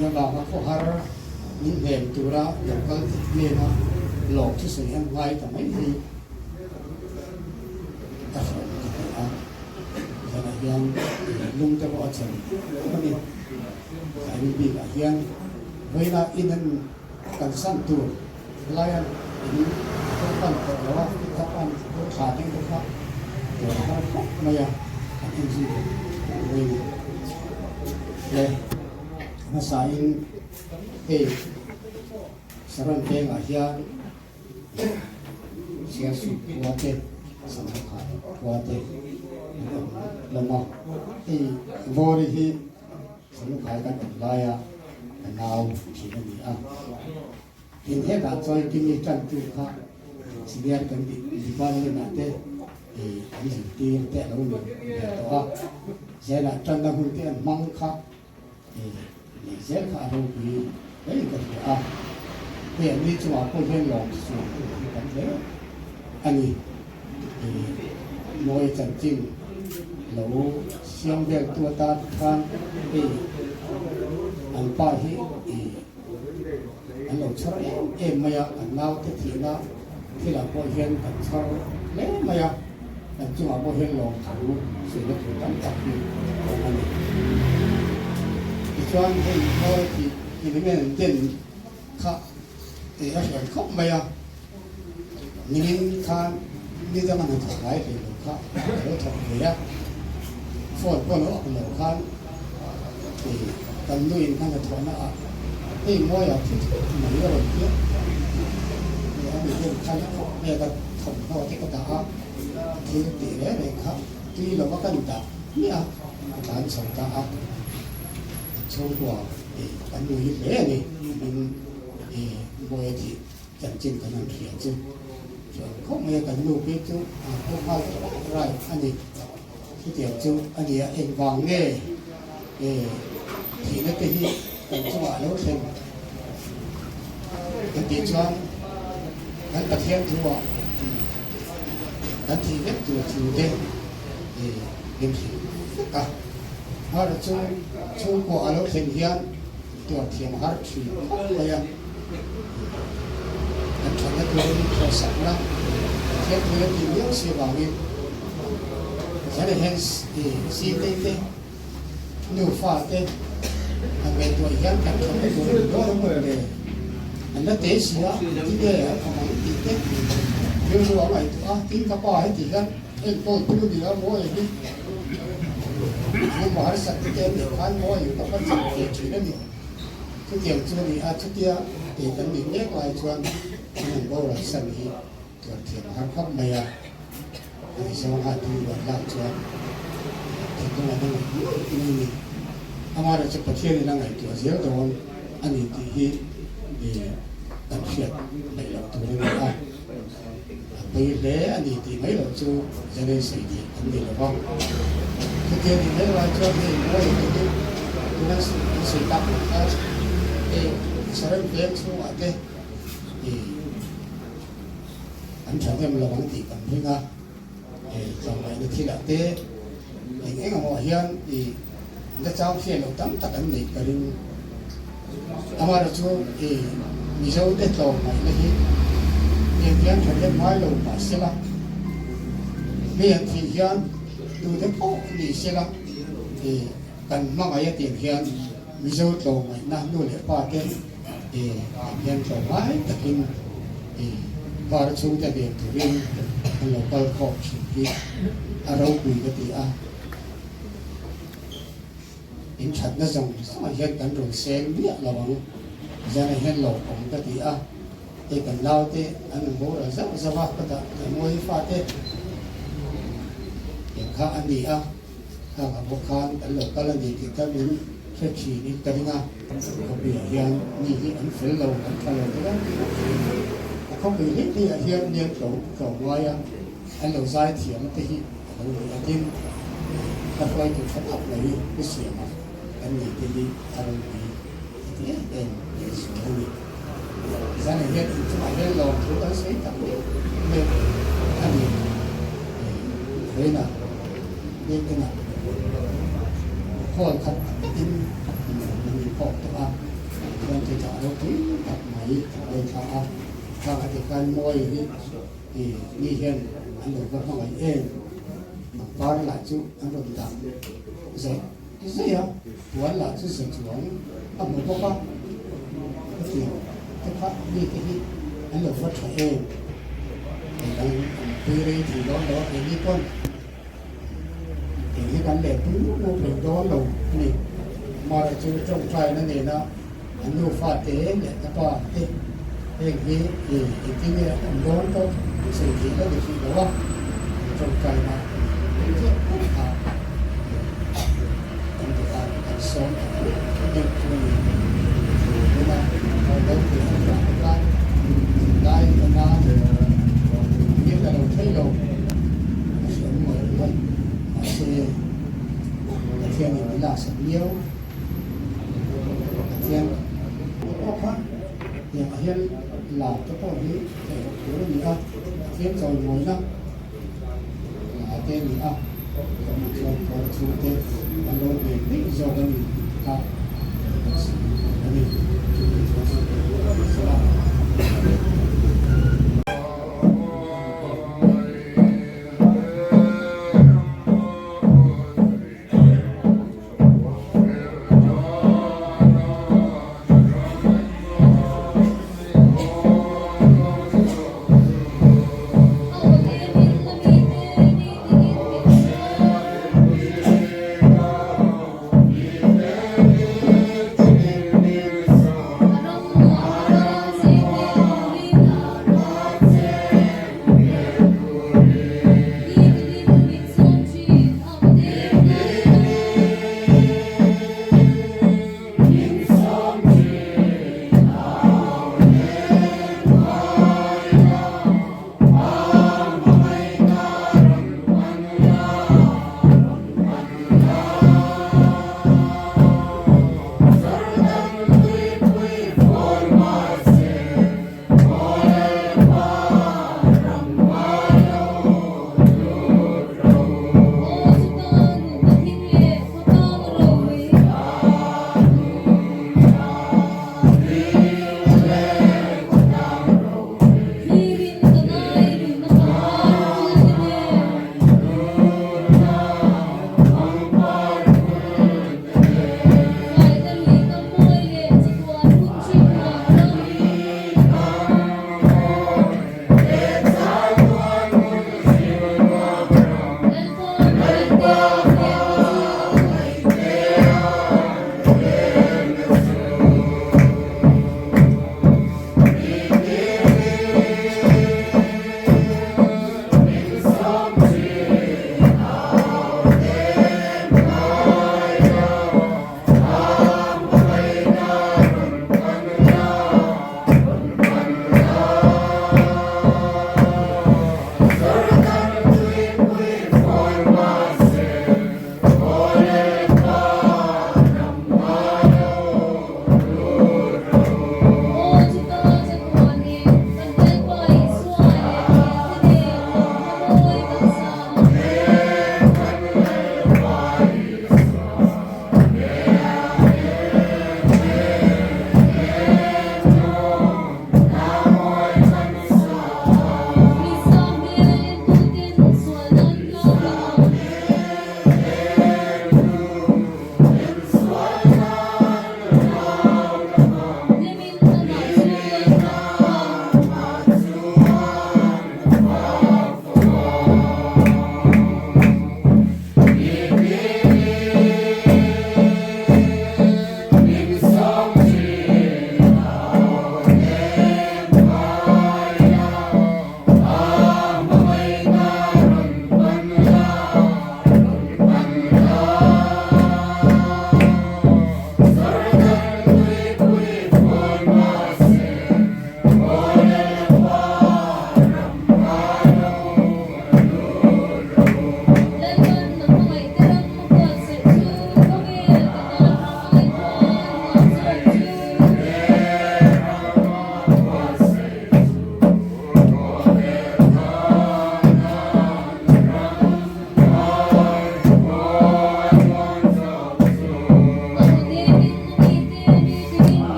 Thih avanga khawhar min hnem tura lo kal te hnena lawm thusawi an ngai ta mai hi a hrawm ka ti a. Zanah hian lung te pawh a chhem a ni. Zaimi bikah hian vawiinah in an kalsan tur laia in kawng pan tawh lo a, ka pan thla deuh te kha tur a har khawp mai a, kan en zui ve khawp mai a ni. Le hmasain hei Saron vengah hian Sialsuk khua te, Sangha khua te an awm hlawm a, hei Vawri hi Samukhai kan awm laia ka nau thin a ni a. Tin hetah chuan kimi tantu kha senior kan tih department ah te an zirtir te a lo ni ve tawh a. Zelah tanna hun te an hmang kha leh zel kha a ropui hlein ka hria a. Hei an ni chungah pawh hian lawm sual tur hi tam hle a ni. Mawi chanchin lo siam vel tu atan khan hei an pa hi an lo chhar em em mai a, an naute thihna thilah pawh hian kan chhar hle mai a, kan chungah pawh hian lawmthu suihna tur tam tak hi a awm a ni. Tichuan hei mawi tih tih den kha tih a hriat khawp mai a, nimin khan ni danga hnathawk ngai hlei lo kha a lo thawk ve a, phone pawh lo ak lo khan ih kan nuin khan hnathawhna ah hei mawiah thi thut mai a rawn ti a, ih a mi hian khan a khawp mai a ka thawmhnaw te ka dah a, thil tih reng reng kha tui lova kan dah hmiah a, a tlan chho ta a, chhungkua. Kan nui hle a ni min Mawia thih chanchin kan han hria chu chuan khawp mai a kan nu phei chu a pawh nghal rai rai a ni. Chutiang chu a ni a, engvang nge thihna te hi kan chungah a lo thlen kan tih chuan kan Pathian thu-ah kan thih vek tur thu te min hrilh vek a. Har chu chhungkua a lo thlen hian tuar thiam har thin khawp mai a. Kan thatna turin thawhsakna Pathian thu a tih miau si avangin Pathian hian zitei te, nufa te han ngaihtuah hian kan thatna turin dawn a hmun le. An la te si a, tinge an awm ang tih te rilru a ngaihtuah a, tin ka pa heti hian Enkawl tu ni a mawi hi Chu harsat te te nih khan mawi ka va chak ve thin a ni. Chutiang chu a ni a, chutia kei kan nih mek lai chuan an han boral san hi tuar thiam a har khawp mai a. Ani zawng a tui rual lak chuan thinlung an a ngaih ngawih mai a ni. Amaherawhchu Pathianin a ngaihtuah zel dawn a ni tih hi kan hriat ngaih loh tur a ni a. A pawi hle a ni tih mai loh chu Zalei sawi theih an ni lo va. Chutia nih mai lai chuan hei mawi takin tuna an sawi tak ang khan hei Sarem veng chhungah te ih an thahnem lo ang tih kan ring a, hei tlawmngaihna thilah te eng eng amaw hian ih la chang hriat loh tam tak an neih ka ring. Amaherawhchu i Mizote tlawmngaihna hi engtiang tha hian ngai lo mah sela, mi an thih hian tute pawh ni sela i kan hmangaih a tih hian Mizo tlawmngaihna nu leh pa te i ang hian tlawmngai takin i var chhungte hnen turin an lo kal khawm thin hi a ropui ka ti a. In thatna zawng zawngah hian kan rawn seng miah lo ang, zanah hian lo awm ka ti a, hei kan naute an rawn boral zauh zauh a, ka dah ka ngawi fate eng kha a ni a, khang ah bawk khan kan lo kal a ni tih kha min hre thin in ka ring a. Khawpuiah hian mi hi an fel lo, an tha lo te lo tih a thin a, khawpui hlei hlei ah hian mi an tlawm tlawm ngai a, an lo zai thiam te hi a lo ni a tin ka hruaitu tha tak mai pu siama kan nei te hi a ropui ka ti em em leh zual a ni. Zanah hian inchungah hian lawmthu kan sawi tak mek mek a ni. Vawiinah biakinah hall khat takin an inkhawm tawh a. Thuchah ropui tak mai a ngaithla a, khang a ti khan Mawi hi i mi hian an lo va hmangaih em? Pangpar lah chu an rawn dah zaih zaih a, puan lah chu za chuang a hmu bawk a, hetiang te kha mi te hi an lo va tha em? Hei kan an pui rei thei dawn lo a, keini pawn Eng hi kan leh pui mup mup reng dawn lo a ni. Mara chu tawngtaina nena an nufa te leh a pa te heng hi engtin nge an awm dawn pawh sawi theih la ni hrih lo a, an tawngtaina an ziah pawh kha kan duh a, kan sawm tak em chu a ni. Tuna lo tih an dah te khan zirlai awm a, ngil a lo thei lo. A hriat ngawih ngawih. Mahse, Pathianin min laksak miau. Pathian pawh kha tiangah hian lar te pawh hi theih loh tur a ni a, Pathian chawimawina la te a ni a, tunah chuan Paula chhungte an lo hne daih zawk a ni tih kha kan sawi a ni. Chumi chuan sawi a.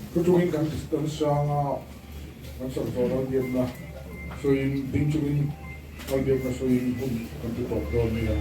Thu chungin kan kan sang a, kan sak zawh ral biakna sawiin ding chungin ral biakna sawiin hun kan ti tawp dawn nia.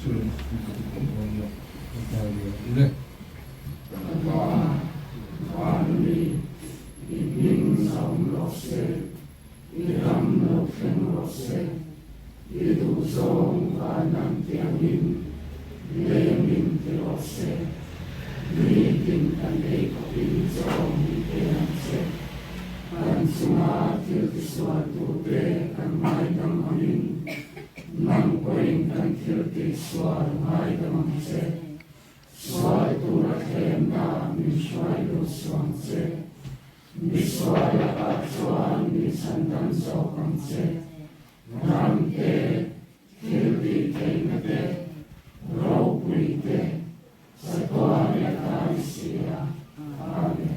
Sawiin hun ka ti tawp dawn nia, kan tar ve ang ule. Ka Pa, van mi, i hming zam rawh se, i ram lo thleng rawh se, i duhzawng van an tiangin lengin ti rawh se, nitin kan ei khawpin chaw min pe ang che, kan chunga thil tisual tute kan ngaidam angin nang pawhin kan thil tihsual ngaidam ang che. Sual tura thlemna min hruai lut suang che. Mi sual lakah chuan mi chhandam zawk ang che. Ram te, thil tih theihna te, ropui te, chatuan leh ta i si a. Amen.